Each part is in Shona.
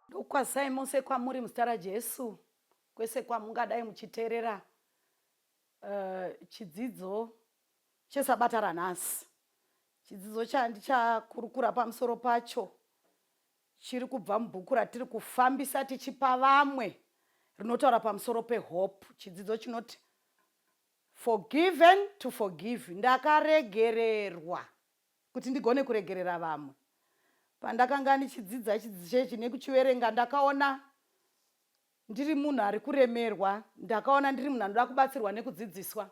Ndokukwazisai mose kwamuri muzita raJesu kwese kwamungadai muchiteerera chidzidzo chesabata ranhasi. Chidzidzo chandichakurukura pamusoro pacho chiri kubva mubhuku ratiri kufambisa tichipa vamwe rinotaura pamusoro pehope. Chidzidzo chinoti Forgiven to forgive, ndakaregererwa kuti ndigone kuregerera vamwe. Pandakanga ndichidzidza chidzidzo ichi nekuchiverenga ndakaona ndiri munhu ari kuremerwa, ndakaona ndiri munhu anoda kubatsirwa nekudzidziswa.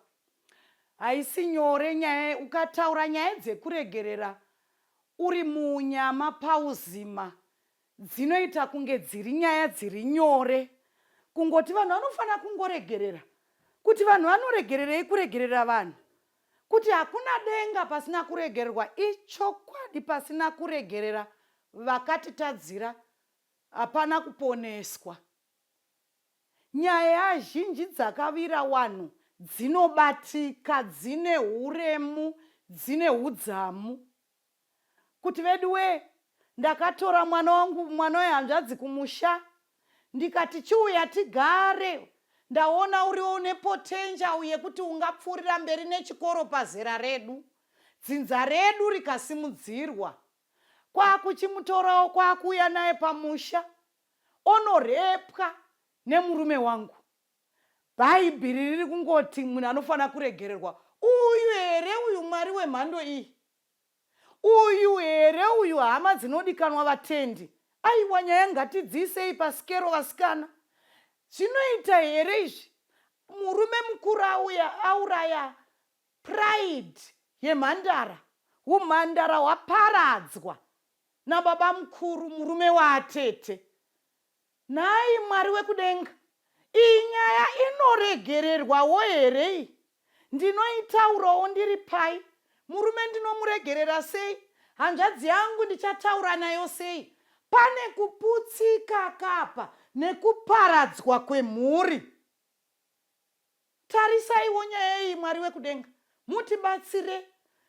Haisi nyore nyaya, ukataura nyaya dzekuregerera uri munyama pauzima dzinoita kunge dziri nyaya dziri nyore kungoti vanhu vanofanira kungoregerera kuti vanhu vanoregererei kuregerera vanhu kuti hakuna denga pasina kuregererwa ichokwadi pasina kuregerera vakatitadzira hapana kuponeswa nyaya zhinji dzakavira wanhu dzinobatika dzine uremu dzine udzamu kuti veduwee ndakatora mwana wangu mwana wehanzvadzi kumusha ndikati chiuya tigare ndaona uriwo une potential yekuti ungapfuurira mberi nechikoro pazera redu dzinza redu rikasimudzirwa kwakuchimutorawo kwakuuya naye pamusha onorepwa nemurume wangu bhaibheri riri kungoti munhu anofanira kuregererwa uyu here uyu mwari wemhando iyi Uyu here uyu hama dzinodikanwa vatendi? Aiwa nyaya ngatidziisei pasikero vasikana. Zvinoita here izvi? Murume mukuru auya auraya pride yemhandara. Humhandara hwaparadzwa nababa mukuru murume waatete. Nhai Mwari wekudenga, iyi nyaya inoregererwawo here iyi? Ndinoitaurawo ndiri pai? Murume ndinomuregerera sei? Hanzvadzi yangu ndichataura nayo sei? Pane kuputsika kapa nekuparadzwa kwemhuri. Tarisaiwo nyaya iyi Mwari wekudenga, mutibatsire,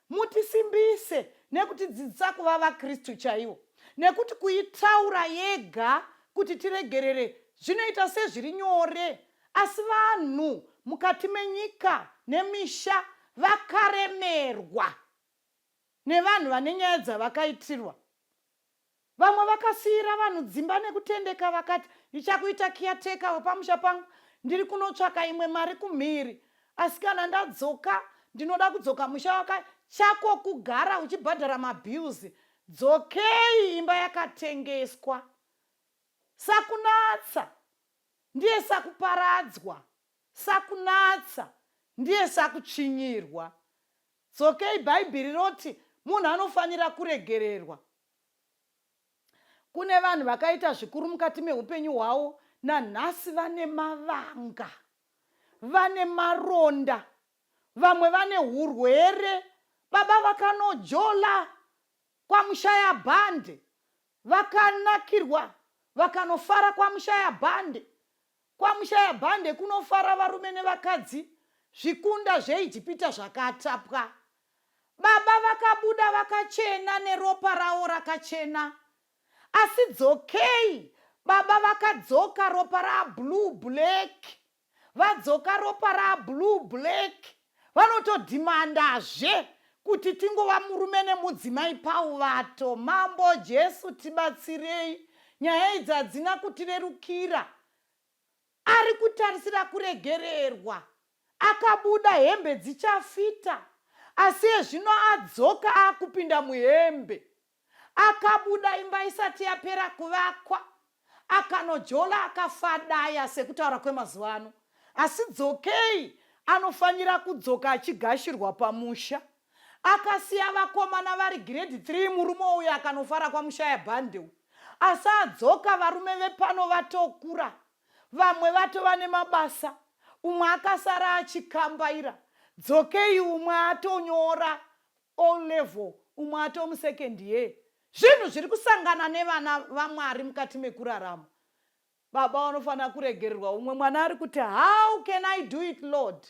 mutisimbise nekutidzidzisa kuva vaKristu chaivo. Nekuti kuitaura yega kuti tiregerere zvinoita sezviri nyore, asi vanhu mukati menyika nemisha vakaremerwa nevanhu vane nyaya dzavakaitirwa. Vamwe vakasiira vanhu dzimba nekutendeka vakati ndichakuita caretaker wepamusha pangu, ndiri kunotsvaka imwe mari kumhiri asi kana ndadzoka ndinoda kudzoka musha waka chako kugara uchibhadhara mabills. Dzokei imba yakatengeswa. Sakunatsa ndiye sakuparadzwa, sakunatsa ndiye sakutsvinyirwa. Dzokei bhaibheri roti munhu anofanira kuregererwa. Kune vanhu vakaita zvikuru mukati mehupenyu hwavo nanhasi vane mavanga, vane maronda, vamwe vane hurwere. Baba vakanojola kwaMushayabhande, vakanakirwa vakanofara kwaMushayabhande. KwaMushayabhande kunofara varume nevakadzi, zvikunda zveIjipita zvakatapwa. Baba vakabuda vakachena neropa ravo rakachena. Asi dzokei, baba vakadzoka ropa rablue black. Vadzoka ropa rablue black. Vanotodhimandazve kuti tingova murume nemudzimai pauvato. Mambo Jesu tibatsirei. Nyaya idzi hadzina kutirerukira. Ari kutarisira kuregererwa. Akabuda hembe dzichafita asi ezvino adzoka akupinda muhembe. Akabuda imba isati yapera kuvakwa akanojola akafadaya sekutaura kwemazuva ano. Asi dzokei anofanira kudzoka achigashirwa pamusha. Akasiya vakomana vari grade 3 murume uyu akanofara kwamushaya bhande uyu. Asi adzoka varume vepano vatokura vamwe vatova nemabasa umwe akasara achikambaira dzokei umwe atonyora O level umwe ato musecond year zvinhu zviri kusangana nevana vamwari mukati mekurarama baba vanofanira kuregererwa umwe mwana ari kuti how can I do it lord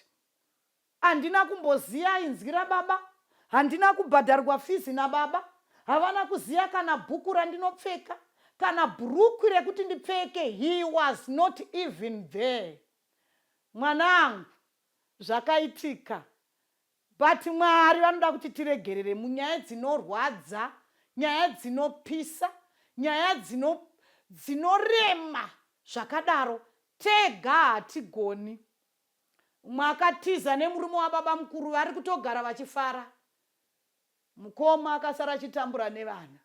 handina kumboziya inzwi rababa handina kubhadharwa fizi nababa havana kuziya kana bhuku randinopfeka Kana bhurukwi rekuti ndipfeke, he was not even there. Mwanangu, zvakaitika. But Mwari vanoda kuti tiregerere munyaya dzinorwadza, nyaya dzinopisa, nyaya dzino dzinorema zvakadaro. Tega hatigoni. Umwe akatiza nemurume wababa mukuru vari kutogara vachifara. Mukoma akasara achitambura nevana.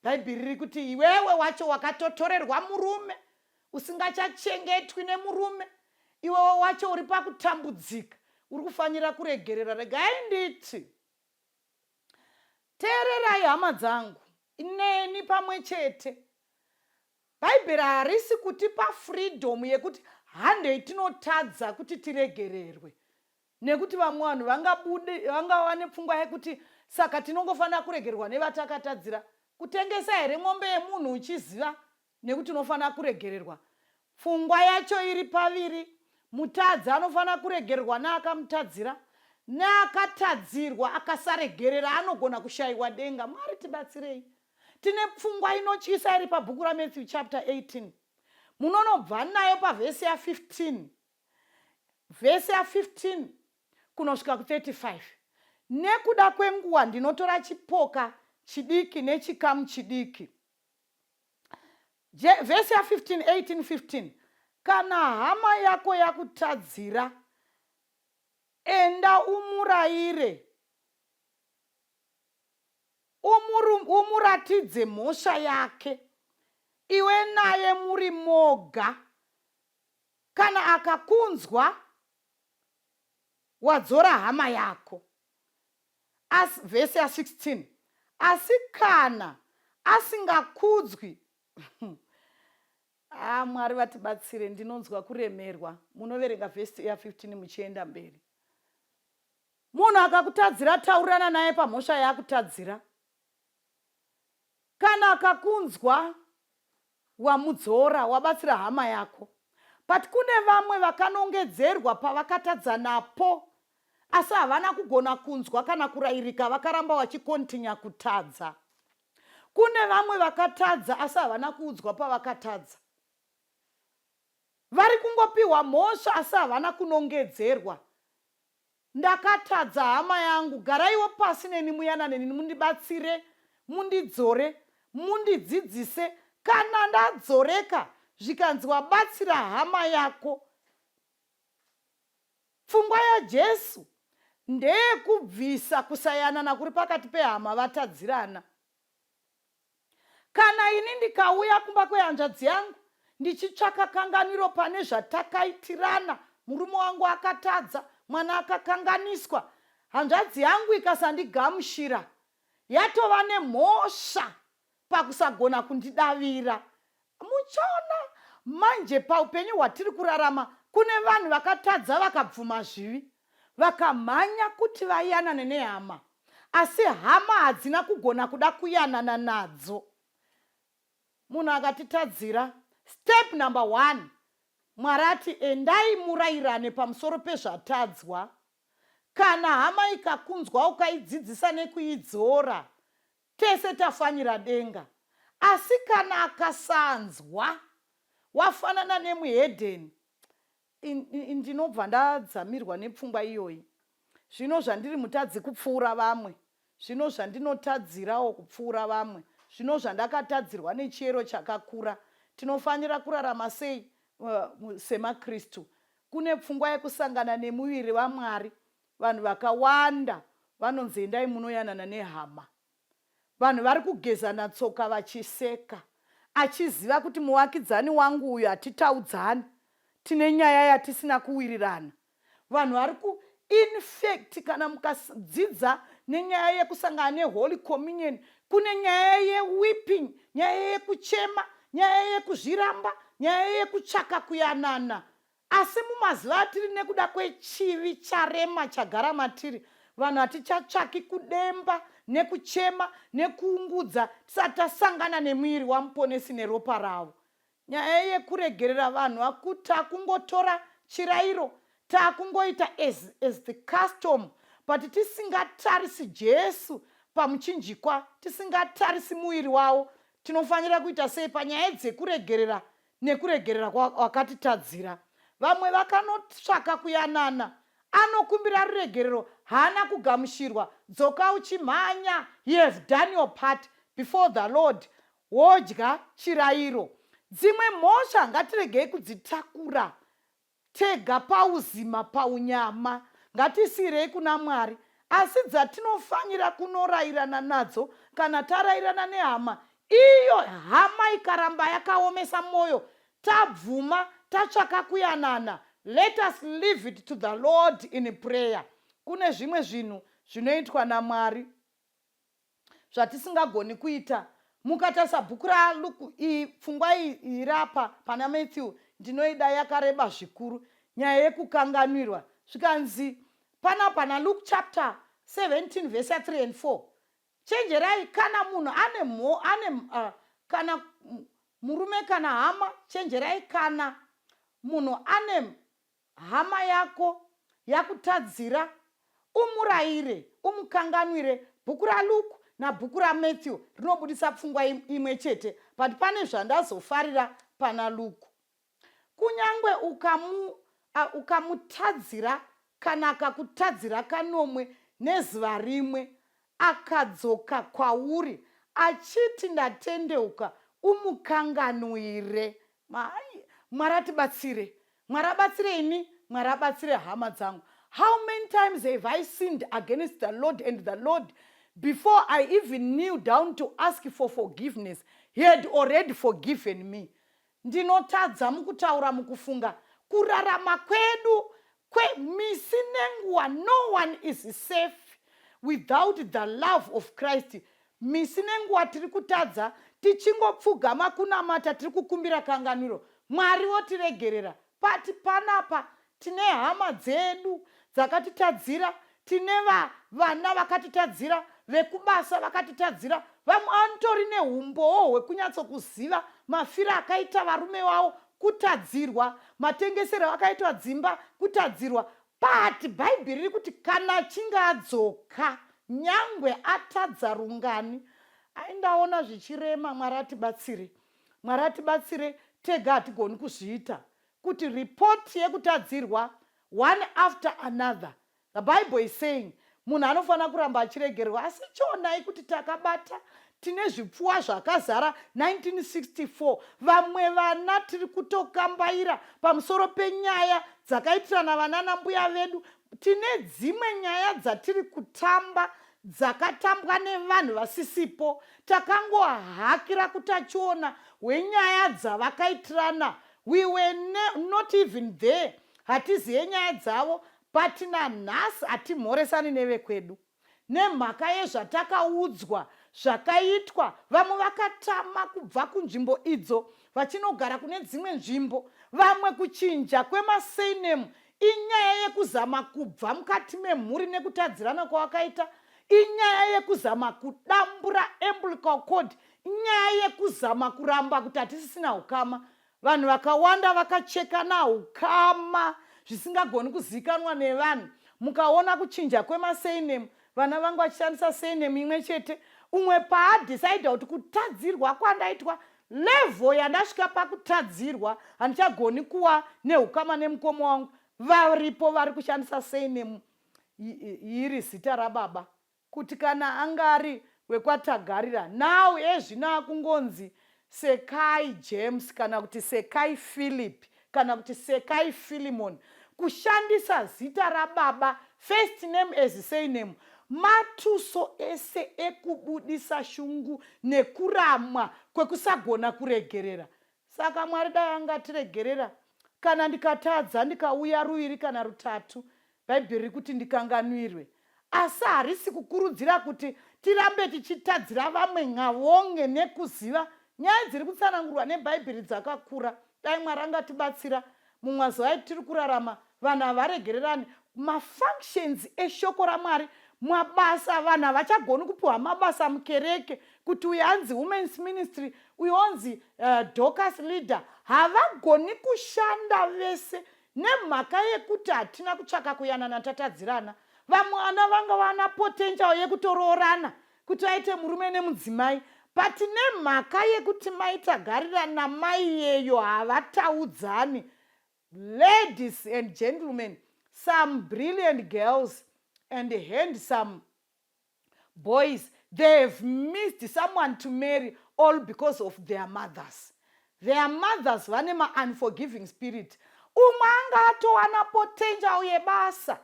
Bhaibheri riri kuti iwewe wacho wakatotorerwa murume usingachachengetwi nemurume iwewe wacho uri pakutambudzika uri kufanira kuregerera. Regai nditi teererai hama dzangu neni pamwe chete. Bhaibheri harisi kutipa freedom yekuti handei tinotadza kuti tiregererwe. Nekuti vamwe vanhu vangabude vangava nepfungwa yekuti saka tinongofanira kuregererwa nevatakatadzira. Kutengesa here mombe yemunhu uchiziva nekuti unofanira kuregererwa? Pfungwa yacho iri paviri. Mutadzi anofanira kuregererwa neakamutadzira. Neakatadzirwa akasaregerera anogona kushaiwa denga. Mwari tibatsirei. Tine pfungwa inotyisa iri pabhuku raMatthew chapter 18. Munonobva nayo pavhesi ya 15. Vhesi ya 15 kunosvika ku 35. Nekuda kwenguva ndinotora chipoka chidiki nechikamu chidiki. Vhesi ya 15, 18, 15. Kana hama yako yakutadzira, enda umurayire, umuratidze mhosva yake, iwe naye muri moga. Kana akakunzwa, wadzora hama yako. Asi, vhesi ya 16, asi kana asingakudzwi Ah, Mwari vatibatsire, ndinonzwa kuremerwa. Munoverenga vhesi ya 15 muchienda mberi. Munhu akakutadzira, taurirana naye pamhosva yaakutadzira. Kana akakunzwa wamudzora, wabatsira hama yako. But kune vamwe vakanongedzerwa pavakatadza napo asi havana kugona kunzwa kana kurairika vakaramba vachikontinya kutadza. Kune vamwe vakatadza asi havana kuudzwa pavakatadza. Vari kungopiwa mhosva asi havana kunongedzerwa. Ndakatadza hama yangu, garaiwo pasi neni muyanane neni mundibatsire, mundidzore, mundidzidzise. Kana ndadzoreka zvikanzi wabatsira hama yako. Pfungwa yaJesu ndeyekubvisa kusayanana kuri pakati pehama vatadzirana. Kana ini ndikauya kumba kwehanzvadzi yangu ndichitsvaka kanganwiro pane zvatakaitirana, murume wangu akatadza, mwana akakanganiswa, hanzvadzi yangu ikasandigamuchira, yatova nemhosva pakusagona kundidavira. Muchaona manje paupenyu hwatiri kurarama kune vanhu vakatadza vakabvuma zvivi, vakamhanya kuti vayanane nehama asi hama hadzina kugona kuda kuyanana nadzo. Munhu akatitadzira, step number one, Mwari ati endai murairane pamusoro pezvatadzwa. Kana hama ikakunzwa ukaidzidzisa nekuidzora, tese tafanyira denga. Asi kana akasanzwa, wafanana nemuhedheni. Ndinobva ndadzamirwa nepfungwa iyoyi. Zvino zvandiri mutadzi kupfuura vamwe, zvino zvandinotadzirawo kupfuura vamwe, zvino zvandakatadzirwa nechiyero chakakura, tinofanira kurarama sei semaKristu? Kune pfungwa yekusangana nemuviri vaMwari. Vanhu vakawanda vanonzi endai munoyanana nehama. Vanhu vari kugezana tsoka vachiseka. Achiziva kuti muvakidzani wangu uyu hatitaudzani, tine nyaya yatisina kuwirirana. Vanhu vari ku in fact kana mukadzidza nenyaya yekusangana neHoly Communion, kune nyaya yeweeping, nyaya yekuchema, nyaya yekuzviramba, nyaya yekutsvaka kuyanana. Asi mumazuva atiri nekuda kwechivi charema chagara matiri, vanhu hatichatsvaki kudemba nekuchema nekuungudza tisati tasangana nemuviri waMuponesi neropa ravo. Nyaya yekuregerera vanhu aku takungotora chirairo takungoita as, as the custom but tisingatarisi Jesu pamuchinjikwa, tisingatarisi muviri wavo. Tinofanira kuita sei panyaya dzekuregerera nekuregerera kwakatitadzira? Vamwe vakanotsvaka kuyanana, anokumbira ruregerero haana kugamuchirwa. Dzoka uchimhanya, you have done your part before the Lord, wodya chirayiro. Dzimwe mhosva ngatiregei kudzitakura tega pauzima paunyama ngatisiirei kuna Mwari asi dzatinofanira kunorairana nadzo kana tarairana nehama iyo hama ikaramba yakaomesa moyo tabvuma tatsvaka kuyanana let us leave it to the Lord in prayer kune zvimwe zvinhu zvinoitwa naMwari zvatisingagoni kuita. Mukatarisa bhuku raLuke, iyi pfungwa iyi iri apa pana Matthew ndinoida yakareba zvikuru, nyaya yekukanganwirwa. Zvikanzi panapa naLuke chapter 17 verse ya 3 and 4, chenjerai kana munhu ane mho, ane kana murume kana hama, chenjerai kana munhu ane hama yako yakutadzira, umurayire, umukanganwire. Bhuku raLuke nabhuku raMatthew rinobudisa pfungwa imwe chete, but pane zvandazofarira pana Luke. Kunyangwe ukamu, ukamutadzira kana akakutadzira kanomwe nezuva rimwe, akadzoka kwauri achiti ndatendeuka, umukanganwire. Mai, Mwari atibatsire. Mwari abatsire ini, Mwari abatsire hama dzangu. How many times have I sinned against the Lord and the Lord before I even kneel down to ask for forgiveness, he had already forgiven me. Ndinotadza mukutaura, mukufunga, kurarama kwedu kwe misi nenguva. No one is safe without the love of Christ. Misi nenguva tiri kutadza, tichingopfugama kunamata tiri kukumbira kanganwiro, Mwari votiregerera. But panapa tine hama dzedu dzakatitadzira, tine vana vakatitadzira, vekubasa vakatitadzira, vamwe vanotori nehumbowo hwekunyatsokuziva mafiro akaita varume vavo, kutadzirwa, matengesero akaitwa dzimba, kutadzirwa. But Bhaibheri riri kuti kana achinge adzoka, nyangwe atadza rungani. Ai ndaona zvichirema, Mwari atibatsire. Mwari atibatsire, tega hatigoni kuzviita. Kuti report yekutadzirwa one after another. The Bible is saying munhu anofanira kuramba achiregererwa. Asi chionai kuti takabata tine zvipfuwa zvakazara 1964. Vamwe vana tiri kutokambaira pamusoro penyaya dzakaitirana vana nambuya vedu. Tine dzimwe nyaya dzatiri kutamba dzakatambwa nevanhu vasisipo. Takangohakira kutachiona hwenyaya dzavakaitirana. We were not even there. Hatiziye nyaya dzavo, but nanhasi hatimhoresani nevekwedu nemhaka yezvatakaudzwa zvakaitwa. Vamwe vakatama kubva kunzvimbo idzo vachinogara kune dzimwe nzvimbo. Vamwe kuchinja kwemasurname inyaya yekuzama kubva mukati memhuri nekutadzirana kwavakaita, inyaya yekuzama kudambura umbilical cord, inyaya yekuzama kuramba kuti hatisisina ukama. Vanhu vakawanda vakachekana ukama zvisingagoni kuzivikanwa nevanhu. Mukaona kuchinja kwemasurname, vana vangu vachishandisa surname imwe chete, umwe paadecider kuti kutadzirwa kwandaitwa, level yandasvika pakutadzirwa, handichagoni kuwa neukama nemukoma wangu, varipo vari kushandisa surname iri zita rababa. Kuti kana anga ari wekwaTagarira now ezvino akungonzi Sekai James kana kuti Sekai Philip kana kuti Sekai Philemon. Kushandisa zita rababa, first name as surname, matuso ese ekubudisa shungu nekuramwa kwekusagona kuregerera. Saka Mwari dai angatiregerera kana ndikatadza ndikauya ruviri kana rutatu. Bhaibheri riri kuti ndikanganwirwe. Asi harisi kukurudzira kuti tirambe tichitadzira vamwe ngavonge nekuziva nyaya dziri kutsanangurwa neBhaibheri dzakakura. Dai Mwari angatibatsira mumazuva etiri kurarama vanhu havaregererani. Mafunctions eshoko raMwari mabasa, vanhu havachagoni kupiwa mabasa mukereke kuti uyu anzi women's ministry, uyu onzi Dorcas leader. Havagoni kushanda vese nemhaka yekuti hatina kutsvaka kuyanana tatadzirana. Vamwe vana vanga vana potential yekutoroorana kuti vaite murume nemudzimai. But nemhaka yekuti maitagarira namai yeyo havataudzani. Ladies and gentlemen, some brilliant girls and handsome boys, they have missed someone to marry all because of their mothers. Their mothers vane maunforgiving spirit. Umwe anga atowana potential yebasa,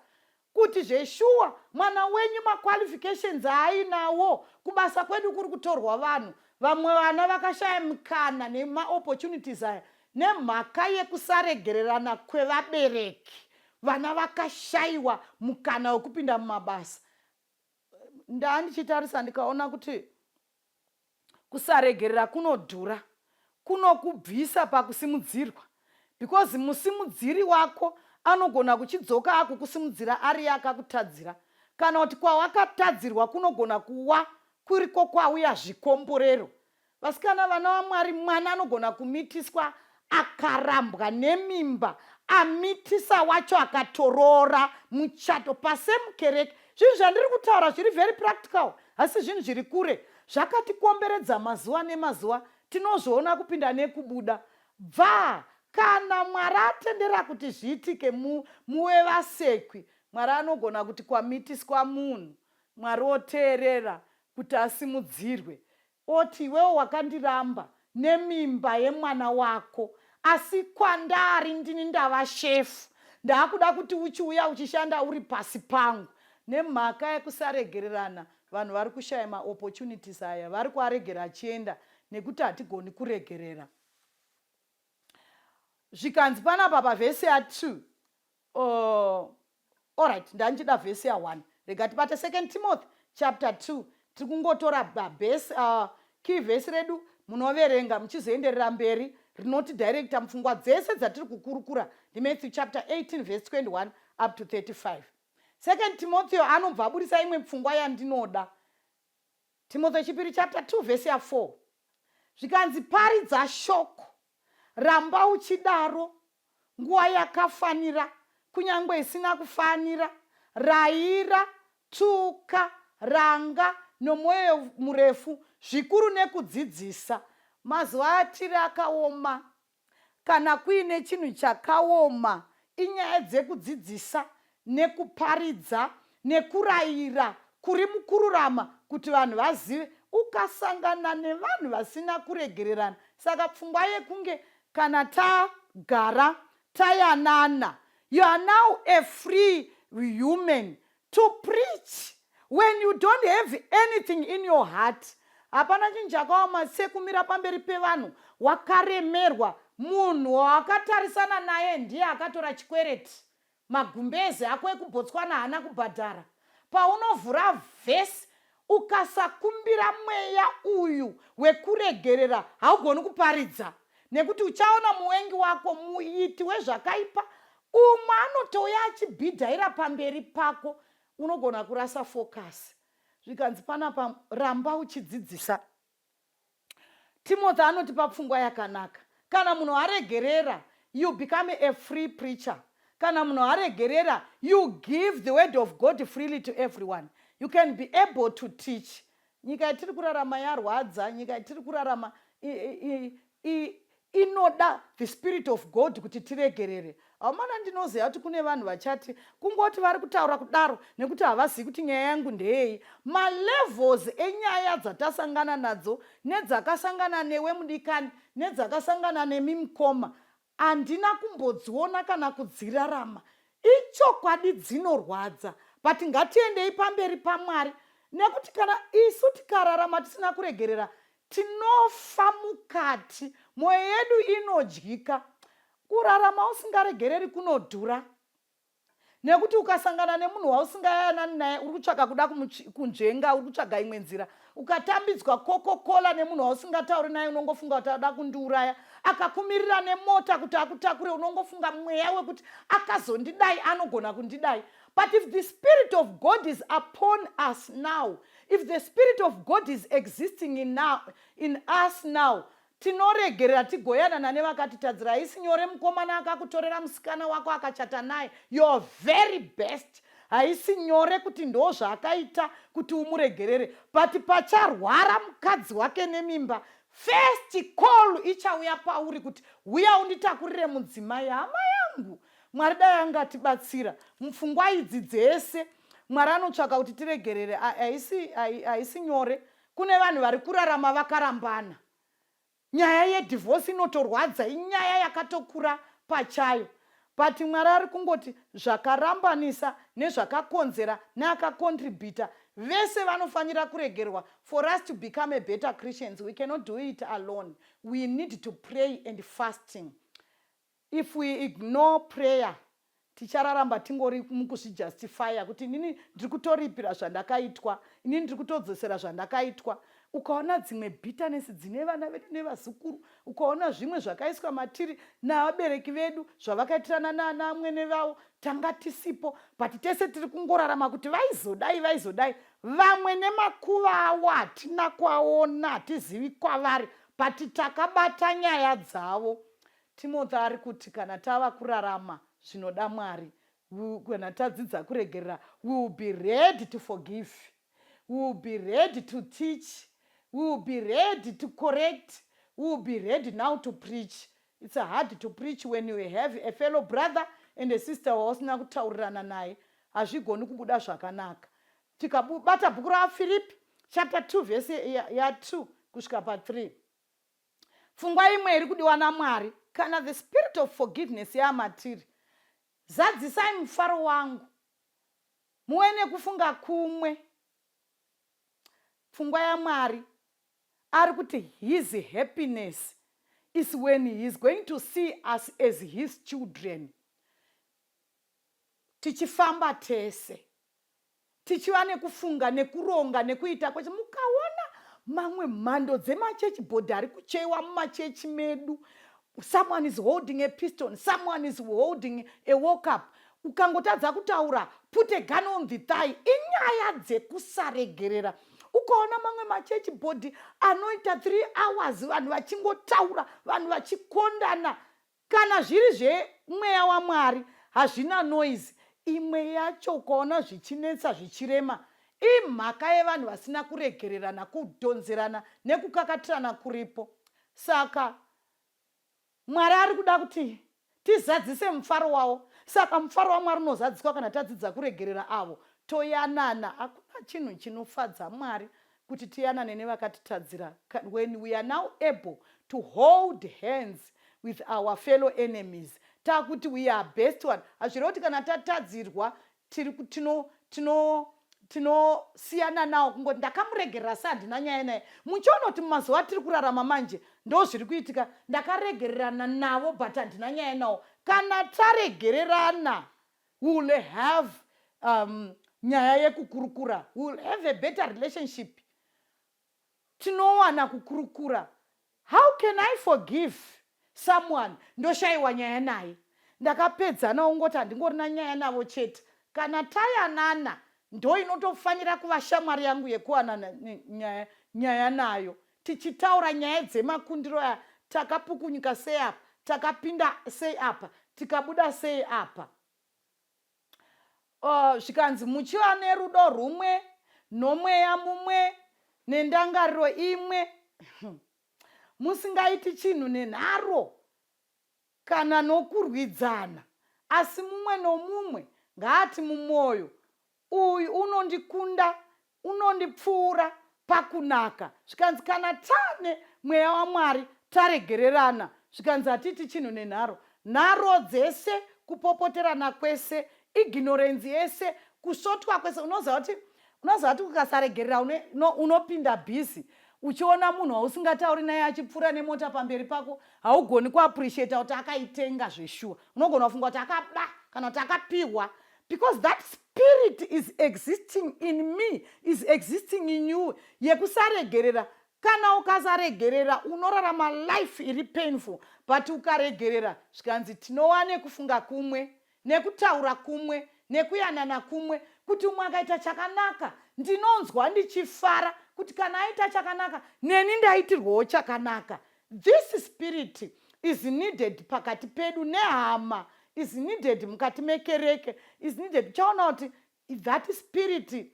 kuti zveshuwa mwana wenyu maqualifications aainawo, kubasa kwedu kuri kutorwa vanhu. Vamwe vana vakashaya mikana nemaopportunities aya nemhaka yekusaregererana kwevabereki. Vana vakashayiwa mukana wekupinda mumabasa. Ndaa ndichitarisa ndikaona kuti kusaregerera kunodhura, kunokubvisa pakusimudzirwa, because musimudziri wako anogona kuchidzoka akukusimudzira ari akakutadzira, kana kuti kwawakatadzirwa kunogona kuwa kuriko kwauya zvikomborero. Vasikana, vana vaMwari, mwana anogona kumitiswa akarambwa nemimba, amitisa wacho akatoroora muchato pasemukereke. Zvinhu zvandiri kutaura zviri very practical, asi zvinhu zviri kure zvakatikomberedza mazuva nemazuva, tinozviona kupinda nekubuda. Bva kana Mwari atendera kuti zviitike, muve vasekwi. Mwari anogona kuti kwamitiswa munhu, Mwari oteerera kuti asimudzirwe, oti, "Iwewo wakandiramba nemimba yemwana wako, asi kwandari ndini ndava shefu. Ndaakuda kuti uchiuya uchishanda uri pasi pangu." Nemhaka yekusaregererana, vanhu vari kushaya maopportunities aya, vari kuaregera achienda nekuti hatigoni kuregerera. Zvikanzi panapa pavhesi ya2, alright, ndanchida vhesi ya1. Rega tibate Second Timothy chapter 2. Tiri kungotora base key vhesi redu, munoverenga muchizoenderera mberi, rinotidirecta mupfungwa dzese dzatiri kukurukura. NdiMatthew chapter 18 verse 21 up to 35. Second Timothy anobva aburisa imwe pfungwa yandinoda. Timothy chipiri chapter 2 vhesi ya4, zvikanzi, "Paridza shoko, ramba uchidaro nguva yakafanira kunyange isina kufanira, rayira, tuka, ranga nomwoyo murefu zvikuru nekudzidzisa." Mazuva atiri akaoma. Kana kuine chinhu chakaoma, inyaya dzekudzidzisa nekuparidza nekurayira kuri mukururama kuti vanhu vazive. Ukasangana nevanhu vasina kuregererana, saka pfungwa yekunge kana tagara tayanana, you are now a free human to preach when you don't have anything in your heart. Hapana chinhu chakaoma sekumira pamberi pevanhu wakaremerwa. Munhu wawakatarisana naye ndiye akatora chikwereti, magumbezi ako ekuBotswana haana kubhadhara. Paunovhura vhesi, ukasakumbira mweya uyu wekuregerera, haugoni kuparidza, nekuti uchaona muvengi wako, muiti wezvakaipa, umwe anotouya achibhidhaira pamberi pako, unogona kurasa focus. Zvikanzi panapa, ramba uchidzidzisa. Timothy anotipa pfungwa yakanaka. Kana munhu aregerera, you become a free preacher. Kana munhu aregerera, you give the word of God freely to everyone. You can be able to teach. Nyika yatiri kurarama yarwadza. Nyika yatiri kurarama inoda the spirit of God kuti tiregerere. Haumana, ndinoziva kuti kune vanhu vachati kungoti vari kutaura kudaro nekuti havazivi kuti nyaya yangu ndeyei. Malevels enyaya dzatasangana nadzo, nedzakasangana newe mudikani, nedzakasangana nemi mukoma, handina kumbodziona kana kudzirarama. Ichokwadi dzinorwadza, but ngatiendei pamberi paMwari, nekuti kana isu tikararama tisina kuregerera, tinofa mukati, mwoyo yedu inodyika. Kurarama usingaregereri kunodhura, nekuti ukasangana nemunhu wausingayanani naye, uri kutsvaka kuda kunzvenga, uri kutsvaga imwe nzira. Ukatambidzwa Coca-Cola nemunhu wausingatauri naye, unongofunga kuti ada kundiuraya. Akakumirira nemota kuti akutakure, unongofunga mweya wekuti akazondidai, anogona kundidai. But if the spirit of God is upon us now, if the spirit of God is existing in us now, tinoregerera tigoyanana nevakatitadzira. Haisi nyore. Mukomana akakutorera musikana wako akachata naye, your very best. Haisi nyore kuti ndo zvaakaita kuti umuregerere, but pacharwara mukadzi wake nemimba, first call ichauya pauri kuti uya unditakurire mudzimai. Hama yangu, Mwari dai angatibatsira mupfungwa idzi dzese. Mwari anotsvaka kuti tiregerere. Haisi nyore. Kune vanhu vari kurarama vakarambana. Nyaya yedivorce inotorwadza, inyaya yakatokura pachayo, but Mwari ari kungoti zvakarambanisa nezvakakonzera neakacontributa vese vanofanira kuregerwa for us to become a better Christians. We cannot do it alone. We need to pray and fasting. If we ignore prayer, tichararamba tingori mukuzvijustifya kuti inini ndiri kutoripira zvandakaitwa, inini ndiri kutodzosera zvandakaitwa. Ukaona dzimwe bitterness dzine vana vedu nevazukuru, ukaona zvimwe zvakaiswa matiri navabereki vedu zvavakaitirana naamwene vavo, tanga tisipo, but tese tiri kungorarama kuti vaizodai, vaizodai. Vamwe nemakuva avo hatina kwaona, hatizivi kwavari, but takabata nyaya dzavo. Timothy ari kuti kana tava kurarama zvinoda Mwari, kana tadzidza kuregerera, we will be ready to forgive, we will be ready to teach, we will be ready to correct, we will be ready now to preach. It's hard to preach when you have a fellow brother and a sister wausina kutaurirana naye. Hazvigoni kubuda zvakanaka. Tikabata bhuku raFiripi chapter 2 vhesi ya2 kusvika pa3, pfungwa imwe iri kudiwa naMwari kana the spirit of forgiveness yamatiri: zadzisai mufaro wangu, muve nekufunga kumwe. Pfungwa yaMwari ari kuti his happiness is when he is going to see us as his children, tichifamba tese, tichiva nekufunga, nekuronga, nekuita kwese. Mukaona mamwe mhando dzemachurch board ari kucheiwa mumachechi medu, someone is holding a piston, someone is holding a walk up. Ukangotadza kutaura, put a gun on the thigh. Inyaya dzekusaregerera. Ukaona mamwe machurch board anoita 3 hours vanhu vachingotaura, vanhu vachikondana. Kana zviri zvemweya waMwari, hazvina noise. Imwe yacho ukaona zvichinetsa, zvichirema, imhaka yevanhu vasina kuregererana, kudhonzerana nekukakatirana kuripo. Saka Mwari ari kuda kuti tizadzise mufaro wavo. Saka mufaro waMwari unozadziswa kana tadzidza kuregerera avo, toyanana. Hakuna chinhu chinofadza Mwari kuti tiyanane nevakatitadzira. When we are now able to hold hands with our fellow enemies, takuti we are best one. Hazvireva kuti kana tatadzirwa tinosiyana nawo, kungoti ndakamuregerera, se handina nyaya naye. Muchiona kuti mumazuva atiri kurarama manje ndo zviri kuitika: ndakaregererana navo, but handina nyaya nawo. Kana taregererana, will have nyaya yekukurukura, will have a better relationship. Tinowana kukurukura. How can I forgive someone ndoshayiwa nyaya naye? Ndakapedzana, ungoti handingorina nyaya navo chete. Kana tayanana, ndo inotofanira kuva shamwari yangu yekuwanana nyaya nayo, tichitaura nyaya dzemakundiro aya: takapukunyuka sei apa, takapinda sei apa, tikabuda sei apa. Zvikanzi muchiva nerudo rumwe, nomweya mumwe, nendangariro imwe, musingaiti chinhu nenharo kana nokurwidzana, asi mumwe nomumwe ngaati mumwoyo, uyu unondikunda, unondipfuura pakunaka. Zvikanzi kana tane mweya waMwari, taregererana, zvikanzi hatiti chinhu nenharo. Nharo dzese, kupopoterana kwese, ignorance yese, kusvotwa kwese. Unoziva kuti ukasaregerera, unopinda busy uchiona munhu wausingatauri naye achipfuura nemota pamberi pako, haugoni kuappreciata kuti akaitenga zveshuwa. Unogona kufunga kuti akaba kana kuti akapiwa, because that spirit is existing in me, is existing in you, yekusaregerera. Kana ukasaregerera, unorarama life iri painful, but ukaregerera, zvikanzi tinova nekufunga kumwe, nekutaura kumwe, nekuyanana kumwe, kuti umwe akaita chakanaka, ndinonzwa ndichifara kuti kana aita chakanaka, neni ndaitirwawo chakanaka. This spirit is needed pakati pedu nehama, is needed mukati mekereke, is needed. Uchaona kuti That spirit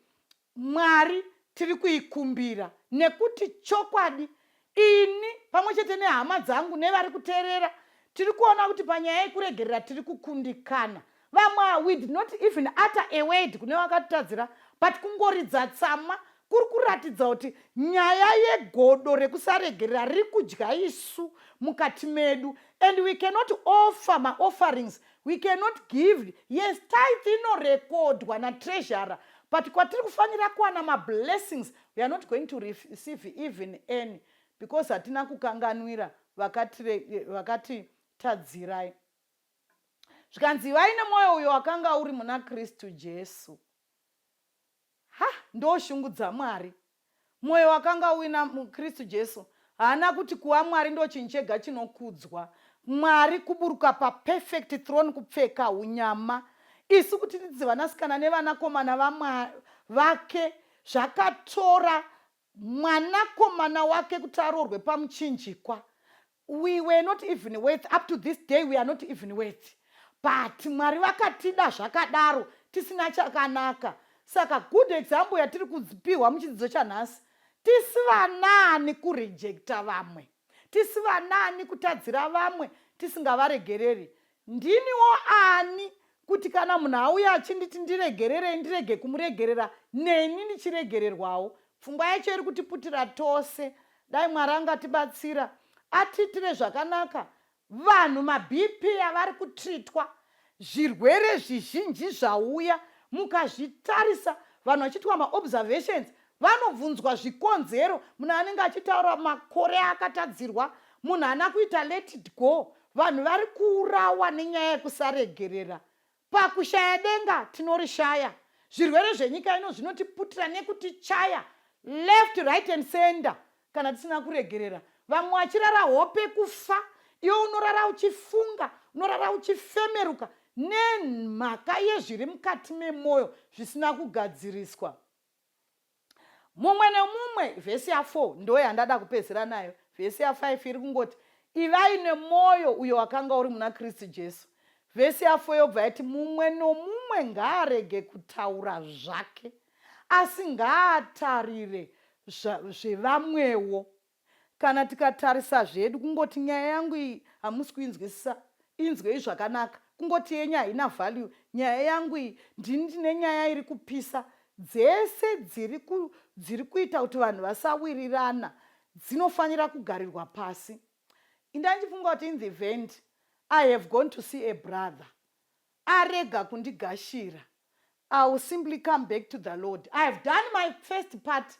Mwari tiri kuikumbira nekuti chokwadi ini pamwe chete nehama dzangu nevari kuteerera tiri kuona kuti panyaya yekuregerera tiri kukundikana. Vamwe we did not even utter a word kune vakatitadzira but kungoridza tsamwa kuri kuratidza kuti nyaya yegodo rekusaregerera riri kudya isu mukati medu and we cannot offer maofferings we cannot give. Yes, tithe inorekodwa natreasurer but kwatiri kufanira kuwana mablessings we are not going to receive even any because hatina kukanganwira vakatitadzirai. Zvikanzi ivai nemwoyo uyo wakanga uri muna Kristu Jesu. Ha, ndo shungu dzaMwari. Mwoyo wakanga uina Kristu Jesu. Haana kuti kuva Mwari ndo chinhu chega chinokudzwa. Mwari kuburuka paperfect throne kupfeka hunyama. Isu kuti tidzi vanasikana nevanakomana vake zvakatora mwanakomana wake kuti aroorwe pamuchinjikwa. We were not even worth, up to this day we are not even worth, but Mwari vakatida zvakadaro tisina chakanaka. Saka good example yatiri kupihwa muchidzidzo chanhasi, tisi vanaani kurejecta vamwe, tisi vanaani kutadzira vamwe tisingavaregereri. Ndiniwo ani kuti kana munhu auya achinditi ndiregererei ndirege kumuregerera neni ndichiregererwawo? Pfungwa yacho iri kutiputira tose. Dai Mwari angatibatsira atiitire zvakanaka. Vanhu maBP avari kutreatwa, zvirwere zvizhinji zvauya, mukazvitarisa vanhu vachiitwa maobservations vanobvunzwa zvikonzero. Munhu anenge achitaura makore aakatadzirwa, munhu haana kuita let it go. Vanhu vari kuurawa nenyaya yekusaregerera. Pakushaya denga tinorishaya. Zvirwere zvenyika ino zvinotiputira nekutichaya left, right and center kana tisina kuregerera. Vamwe vachirara hope kufa, iwe unorara uchifunga, unorara uchifemeruka nemhaka yezviri mukati memwoyo zvisina kugadziriswa. Mumwe nemumwe, vhesi ya4 ndo yandada kupedzera nayo. Vhesi ya5 iri kungoti ivai nemwoyo uyo wakanga uri muna Kristu Jesu. Vhesi ya4 yobva yati mumwe nomumwe ngaarege kutaura zvake, asi ngaatarire zvevamwewo. Kana tikatarisa zvedu kungoti nyaya yangu iyi hamusi kuinzwisisa, inzwei zvakanaka. Kungoti yenyu haina value, nyaya yangu iyi ndini ndine nyaya iri kupisa. Dzese dziri ku, dziri kuita kuti vanhu vasawirirana dzinofanira kugarirwa pasi. Indandichifunga kuti in the event I have gone to see a brother arega kundigashira, I will simply come back to the Lord. I have done my first part.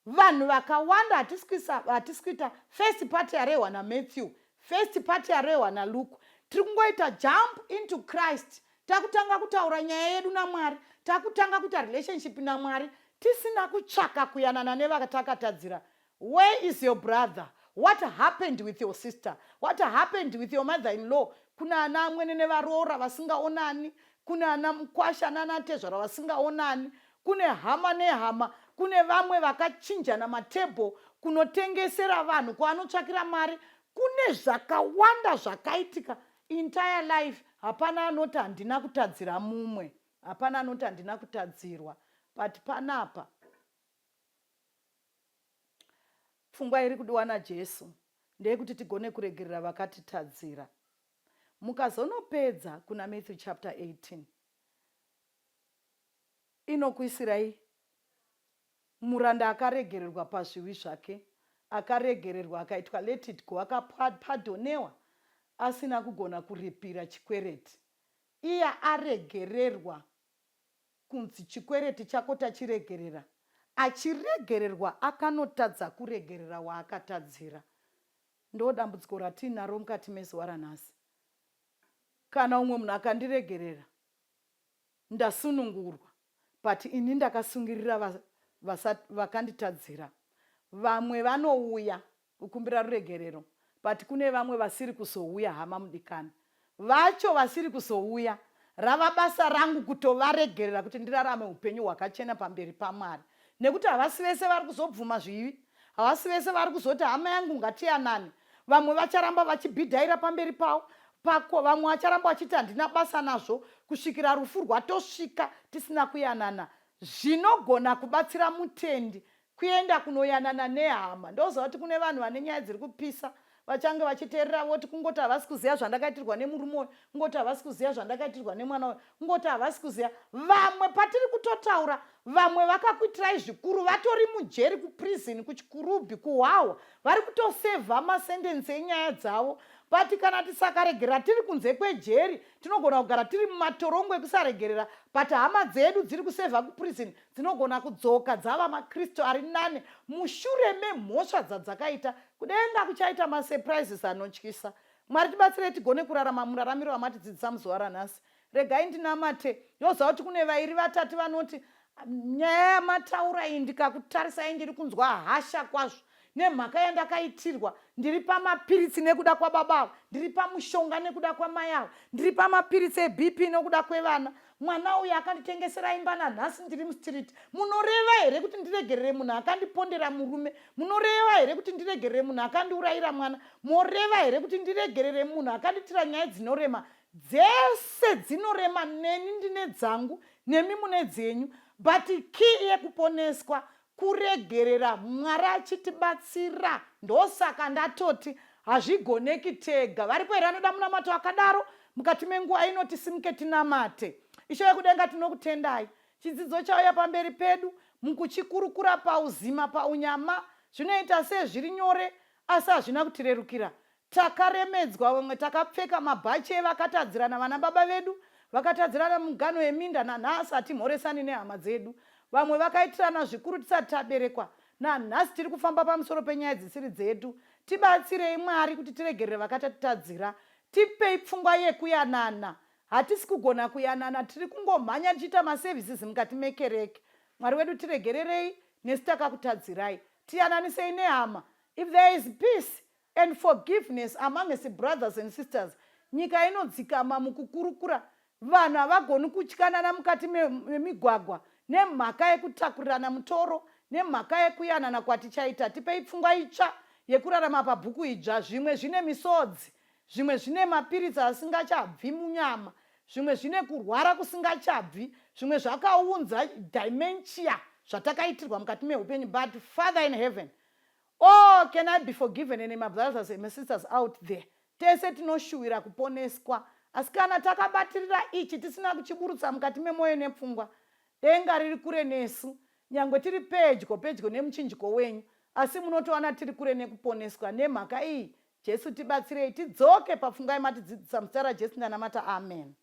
Vanhu vakawanda hatisi kuita first part yarehwa naMatthew, first part yarehwa naLuke. Tiri kungoita jump into Christ. Takutanga kutaura nyaya yedu naMwari, takutanga kuita relationship naMwari tisina kutsvaka kuyanana nevatakatadzira. Where is your brother? What happened with your sister? What happened with your mother-in-law? Kuna ana amwene nevaroora vasingaonani, kuna ana mukwasha nana tezvara vasingaonani, kune hama nehama, kune vamwe vakachinjana matable kunotengesera vanhu kwaanotsvakira mari. Kune zvakawanda zvakaitika entire life. Hapana anoti handina kutadzira mumwe, hapana anoti handina kutadzirwa, but panapa pfungwa iri kudiwa naJesu ndeyekuti tigone kuregerera vakatitadzira. Mukazonopedza kuna Matthew chapter 18 inokuisirai muranda akaregererwa pazvivi zvake, akaregererwa akaitwa let it go, akapadhonewa asina kugona kuripira chikwereti. Iye aregererwa kunzi chikwereti chako tachiregerera, achiregererwa akanotadza kuregerera waakatadzira. Ndo dambudziko ratiinaro mukati mezuva ranhasi. Kana umwe munhu akandiregerera ndasunungurwa but ini ndakasungirira vakanditadzira. Vamwe vanouya kukumbira ruregerero but kune vamwe vasiri kuzouya hama mudikani. Vacho vasiri kuzouya rava basa rangu kutovaregerera kuti ndirarame upenyu hwakachena pamberi paMwari. Nekuti havasi vese vari kuzobvuma zvivi, havasi vese vari kuzoti hama yangu ngatiyanane. Vamwe vacharamba vachibhidhaira pamberi pavo. Pako vamwe vacharamba vachiti handina basa nazvo kusvikira rufu rwatosvika tisina kuyanana. Zvinogona kubatsira mutendi kuenda kunoyanana nehama. Ndoziva kuti kune vanhu vane nyaya dziri kupisa vachange vachiteerera voti kungoti havasi kuziva zvandakaitirwa nemurume uyu, kungoti havasi kuziva zvandakaitirwa nemwana uyu, kungoti havasi kuziva. Vamwe patiri kutotaura vamwe vakakuitirai zvikuru vatori mujeri, kuprison, kuchikurubhi, kuhwahwa, vari kutosevha masendensi enyaya dzavo. But kana tisakaregerera tiri kunze kwejeri, tinogona kugara tiri mumatorongo ekusaregerera, but hama dzedu dziri kusevha kuprison dzinogona kudzoka dzava maKristu ari nane mushure memhosva dzadzakaita. Kudenga kuchaita masurprises anotyisa. Mwari tibatsirei tigone kurarama muraramiro wamatidzidzisa muzuva ranhasi. Regai ndinamate. Ndoziva kuti kune vairi vatatu vanoti nyaya yamataura iyi ndikakutarisai ndiri kunzwa hasha kwazvo nemhaka yandakaitirwa. Ndiri pamapiritsi nekuda kwababa ava, ndiri pamushonga nekuda kwamai ava, ndiri pamapiritsi eBP nekuda kwevana. Mwana uyu akanditengesera imba nanhasi ndiri mustreet. Munoreva here kuti ndiregerere munhu akandipondera murume? Munoreva here kuti ndiregerere munhu akandiurayira mwana? Moreva here kuti ndiregerere munhu akanditira nyaya dzinorema? Dzese dzinorema neni ndine dzangu nemi mune dzenyu but key yekuponeswa kuregerera Mwari achitibatsira ndosaka ndatoti hazvigoneki tega. Varipo here anoda munamato akadaro mukati menguva ino tisimuke tinamate. Ishe vekudenga tinokutendai. Chidzidzo chauya pamberi pedu mukuchikurukura pauzima paunyama zvinoita sezviri nyore asi hazvina kutirerukira. Takaremedzwa vamwe takapfeka mabhachi evakatadzirana vana baba vedu vakatadzirana mumiganho yeminda nanhasi hatimhoresani nehama dzedu. Vamwe vakaitirana zvikuru tisati taberekwa nanhasi tiri kufamba pamusoro penyaya dzisiri dzedu. Tibatsirei Mwari kuti tiregerere vakatatitadzira. Tipei pfungwa yekuyanana. Hatisi kugona kuyanana tiri kungomhanya tichiita maservices mukati mekereke. Mwari wedu tiregererei nesu takakutadzirai. Tiyananisei nehama. If there is peace and forgiveness amongst brothers and sisters, nyika inodzikama mukukurukura. Vanhu havagoni kutyanana mukati memigwagwa nemhaka yekutakurirana mutoro, nemhaka yekuyanana kwatichaita. Tipei pfungwa itsva yekurarama pabhuku idzva. Zvimwe zvine misodzi, zvimwe zvine mapiritsi asingachabvi munyama, zvimwe zvine kurwara kusingachabvi, zvimwe zvakaunza dementia zvatakaitirwa mukati mehupenyu. But Father in heaven, Oh, can I be forgiven and my brothers and my sisters out there? Tese tinoshuwira kuponeswa. Asi kana takabatirira ichi tisina kuchiburutsa mukati memwoyo nepfungwa, denga riri kure nesu. Nyangwe tiri pedyo pedyo nemuchinjiko wenyu, asi munotowana tiri kure nekuponeswa. Nemhaka iyi, Jesu tibatsirei tidzoke papfungwa yamatidzidzisa muzita raJesu ndanamata. Amen.